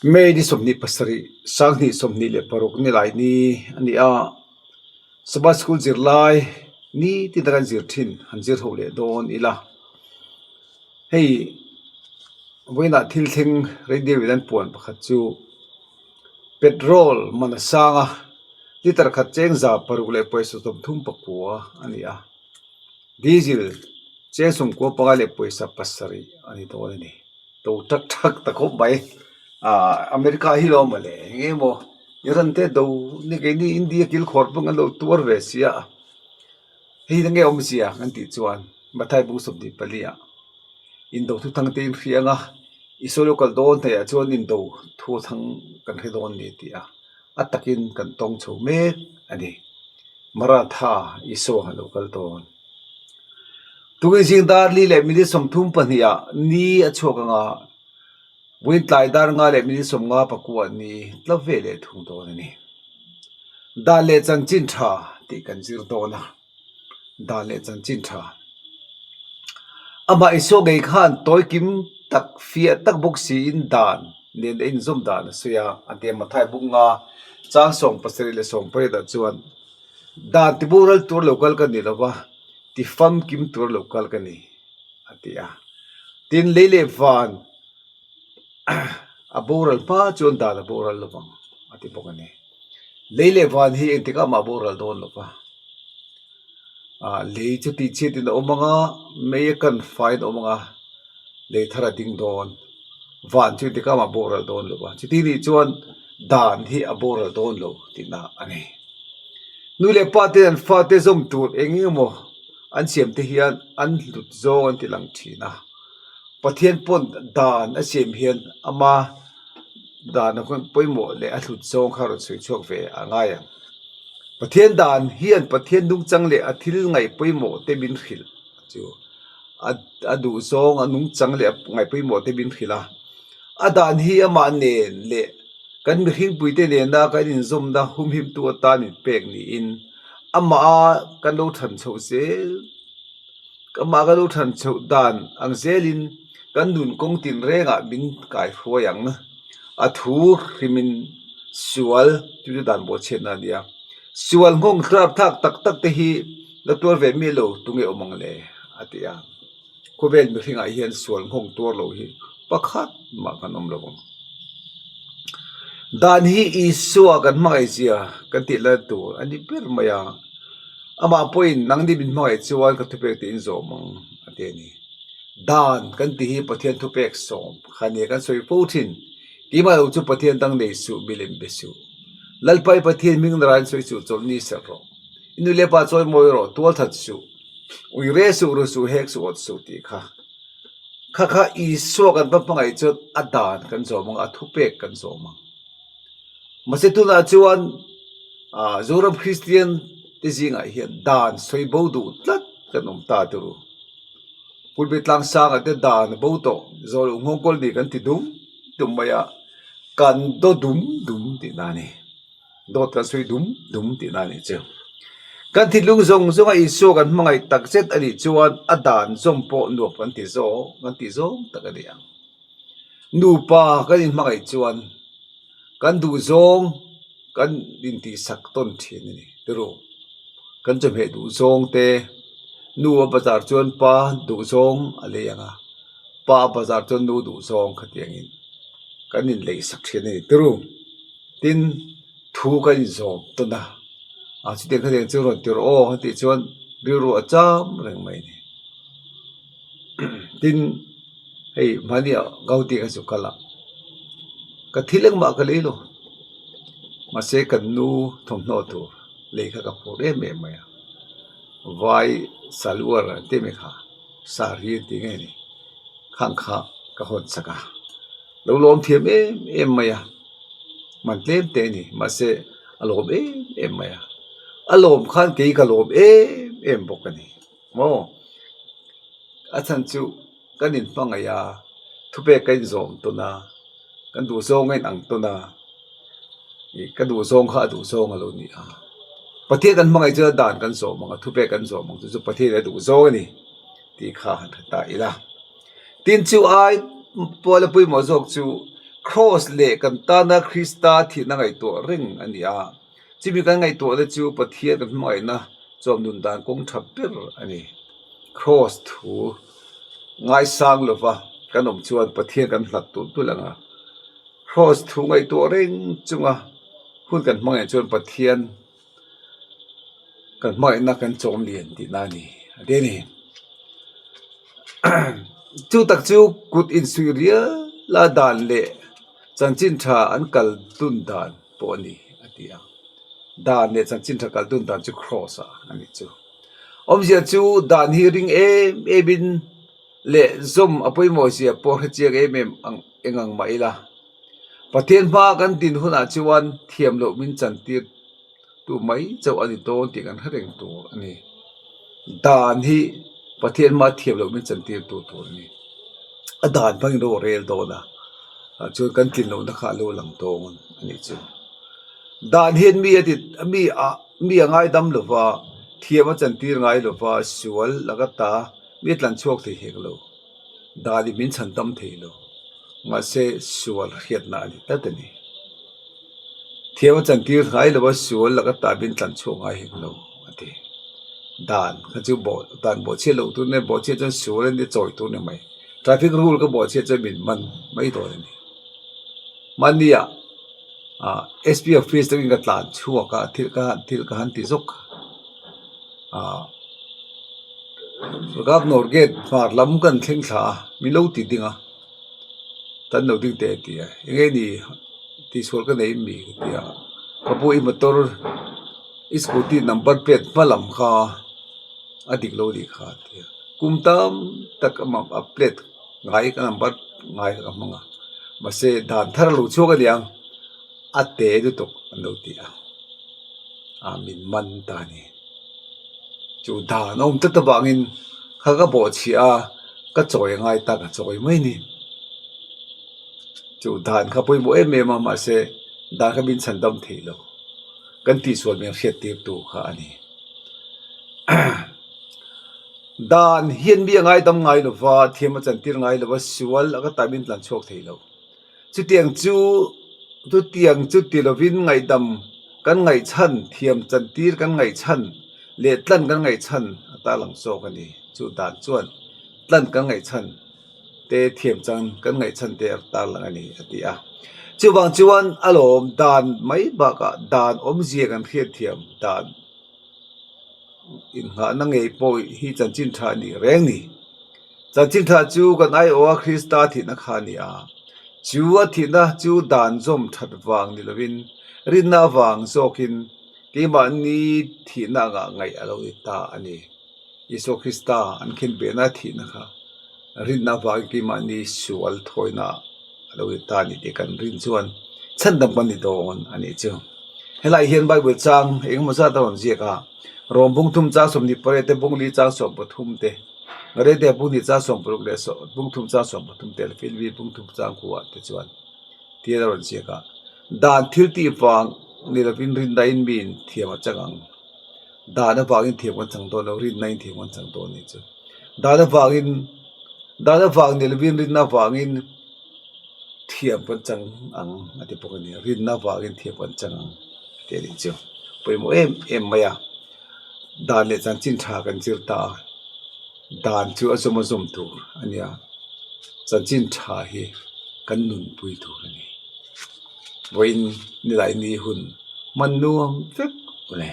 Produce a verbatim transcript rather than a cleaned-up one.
May ni sawmhni pasari, sanghni sawmhni le paruk ni lai ni a ni a. Sabbath School zirlai ni tina kan zir ṭhin, han zir ho le dawn ila. Hei, vawiina thil thleng radio-in an puan pakhat chu petrol man a sanga litre khat cheng za paruk le pawisa sawmthum pakua a ni a. Diesel cheng sawmkua panga le pawisa pasari a ni dawn a ni. To thak thak ta khawp mai. A, America hi lo ma le, nge maw, Iran te do ni kei ni India kil khawr pang an lo tuar ve si a. Hei nge awm zia kan tih chuan, Mathai bung sawmhni pali a, indo thuthang te in hria anga, Isua lo kal dawn hnaia chuan indo thuthang kan hre dawn ni ti a, a takin kan tawng chho mek a ni. Maranatha, Isua lo kal dawn. Tukin zing dar li le minute sawmthum pahnih a ni a chhuak anga, vawiin tlai dar nga le minute sawmnga pakua ni tla ve le thung dawn a ni. Dan le chanchin ṭha tih kan zir dawn a. Dan le chanchin ṭha. Amah Isua ngei khan tawi kim tak fiah tak bawk si in dan, nen inzawm dan a sawi a, a ti a, Mathai bung nga chang sawm pasarih le sawm pariat ah chuan, dan tiboral tur lo kal ka ni lo va, tifamkim tur lo kal ka ni, a ti a. Tin, lei le van a boral hma chuan dan a boral lo vang, a ti bawk a ni. Lei le van hi engtikah mah a boral dawn lo va. A, lei chu tihchhiatin a awm anga, mei a kan faiin a awm anga, lei thar a ding dawn. Van chu engtikah mah a boral dawn lo va. Chuti nih chuan dan hi a boral dawn lo tihna a ni. Nu le pa te an fate zawm tur eng eng emaw an siam te hian an hlut zawng an ti lang ṭhin a. Pathian pawn dan a siam hian ama dan a pawimawh leh a hlut zawng kha rawn sawi chhuak ve a ngai ang. Pathian dan hian Pathian nungchang leh a thil ngaih pawimawh te min hrilh chu a, a duh zawng, a nungchang leh a ngaih pawimawh te min hrilh a. A dan hi amah nen leh kan mihringpui te nena kan inzawmna humhimtu atan min pek niin, amah a kan lo ṭhan chhoh zel, amah a kan lo ṭhan chhoh dan ang zelin kan nun kawng tin rengah min kaihruai ang. A thu hrimin sual, chu chu dan bawhchhiatna a nia. Sual nghawng thlap thlak tak tak te hi la tuar ve miah lo, tunge awm ang le, a ti a. Khawvel mihringah hian sual nghawng tuar lo hi pakhat mah kan awm lo vang. Dan hi Isua kan hmangaih zia kan tih lal tur a ni ber mai a. Amah pawhin nangni min hmangaih chuan ka thupek te in zawm ang, a ti a ni. Dan kan tih hi Pathian thupek sawm kha nia kan sawi fo ṭhin. Keimah lo chu Pathian dang nei suh, milem be suh. Lalpa i Pathian hming narain sawi suh chawlh ni ser rawh. I nu le pa chawimawi rawh, tualthat suh. Uire suh, ru suh, hek suh, awt suh tih kha. Kha kha Isua kan pa hmangaih chuan a dan kan zawm ang, a thupek kan zawm ang. Mahse tunah chuan, a, Zoram Kristian te zingah hian dan sawi bo duh tlat kan awm ta turu. Pulpit tlang sangah te dan bo tawh, zawlnghawng kawl ni kan ti dum dum mai a, kan daw dum dum tihna a ni. Dawt kan sawi dum dum tihna a ni chu. Kan thinlung zawng zawnga Isua kan hmangaih tak zet a nih chuan a dan zawm pawh nuam kan ti zawng, kan ti zawng tak a ni ang. Nupa kan inhmangaih chuan kan duh zawng kan intihsak tawn ṭhin a ni, turu. Kan chawhmeh duh zawng te, nu a bazar chuan pa duh zawng a lei ang a, pa a bazar chuan nu duh zawng kha ti angin kan inleihsak ṭhin a ni, turu. Tin, thu kan inzawm tawn a. A, chutiang kha tiang chu rawn ti rawh aw, a tih chuan rilru a cham reng mai ni. Tin, hei, hmani a gauti ka chu kal a. Ka thil engmah ka lei lo. Mahse, kan nu thawmhnaw tur lei kha ka phur em em mai a. Vai saluar an ti mai kha, sari an ti nge ni. Khang kha ka hawn sak a. Lo lawm thiam em em mai a. Man tlem te ni, mahse, a lawm em em mai a. A lawm khan kei ka lawm em em bawk a ni. Maw? A chhan chu kan inhmangaih a, thupek kan inzawm tawn a, kan duh zawng a inang tawn a, i, ka duh zawng kha a duh zawng a lo ni a. Pathian kan hmangaih chuan a dan kan zawm ang, a thupek kan zawm ang, chu chu Pathian a duh zawng a ni tih kha han hre ta ila. Tin chu ai, Paula poimaw zawk chu cross le kan tana Krista thina ngaihtuah reng a ni a. Chumi kan ngaihtuah le chu Pathian kan hmangaihna chawm nun dan kawng ṭha ber a ni. Cross thu ngaisang lova kan awm chuan Pathian kan hlat tul tul ang a. Cross thu ngaihtuah reng chunga hun kan hmangaih chuan Pathian kan hmangaihna kan chawm lian tihna a ni. A ti a ni. Chu tak chu kut insui riala dan leh chanchin ṭha an kal dun dan pawh a ni, a ti a. Dan leh chanchin ṭha kal dun dan chu cross a, a ni chu. Awmzia chu dan hi ring em emin leh zawm a poimaw zia pawh hre chiang em em ang, eng ang mah ila. Pathian hma kan din hunah chuan thiam lo min chantir tu mai chauh a ni dawn tih kan hre reng tur a ni. Dan hi Pathian hma thiam lo min chantir tu tur a ni. A dan hmangin ro rel dawn a. A, chuan kan tlin lohna kha lo lang dawn a ni chu. Dan hian mi a ti, mi a, mi a ngaidam lova, thiam a chantir ngai lova, sual laka ta, mi tlan chhuak thei hek lo. Dan hi min chhandam thei lo. Mahse, sual hriatna a ni tlat a ni. Thiam a chantir ngai lova sual laka ta min tlan chhuak ngai hek lo, a ti. Dan kha chu bo-, dan bawhchhiat lo tur ni, bawhchhiat chuan sual a ni chawi tur ni mai. Traffic rule ka bawhchhiat chuan min man mai dawn a ni. Mania, a, S P office takin ka tlan chhuak a, thil ka, thil ka han ti zawk. A, Governor gate hmar lam kan thleng thla a, min lo ti ding a. Tan lo ding te ti a. Enge ni tih sual ka nei mi ka ti a. Ka bu i motor, i scooty number plate hma lam kha a dik lo ni kha ti a. Kum tam tak a mam a plate ngai ka number ngai ka hmang a. Mahse dan thar lo chhuak a ni ang. A te lutuk an lo ti a. A min man ta ni. Chu dan a awm tlat avangin kha ka bawhchhia a, ka chawi a ngai ta, ka chawi mai ni. Chu dan kha poimaw em em a, mahse dan kha min chhandam thei lo. Kan tihsual min hriattir tu kha a ni. Dan hian mi a ngaidam ngai lova, thiam a chantir ngai lova, sual a ka ta min tlan chhuak thei lo. Chutiang chu, chutiang chu ti lovin ngaihdam kan ngaihchhan, thiam chantir kan ngaihchhan, leh tlan kan ngaihchhan a tarlang zawk a ni. Chu dan chuan tlan kan ngaihchhan te, thiam chan kan ngaihchhan te a tarlang a ni, a ti a. Chuvang chuan a lawm dan mai bakah dan awmzia kan hriatthiam dan innghahna ngei pawh hi chanchin ṭha a ni reng ni. Chanchin ṭha chu kan aiawha Krista thihna kha a ni a. Chu a thihna chu dan zawm ṭhat vang ni lovin, rinna vang zawkin keimahni thihna angah ngaih a lo ni ta a ni. Isua Krista an khenbehna thihna kha rinna vangin keimahni sual thawina a lo ni ta a ni tih kan rin chuan chhandam kan ni dawn a ni chu. Helai hian Bible chang engemaw zat a rawn ziak a, Rom bung thum chang sawmhnih pariat te, bung li chang sawm pathum te, Galati bung hnih chang sawm paruk leh sawm, bung thum chang sawm pathum te, Filipi bung thum chang kuah te chuan tia a rawn ziak a, dan thil tih vang ni lovin rinna in miin thiam a chang ang. Dan avangin thiam kan chang dawn lo, rinna in thiam kan chang dawn ni chu. Dan avangin, dan avang ni lovin rinna vangin thiam kan chang ang, a ti bawk a ni. Rinna vangin thiam kan chang ang, a ti a ni chu. Pawimawh em em mai a. Dan leh chanchin ṭha kan zir ta a. Dan chu a zawm a zawm tur a nia. Chanchin ṭha hi kan nunpui tur a ni. Vawiin nilai ni hun hman nuam vek u le.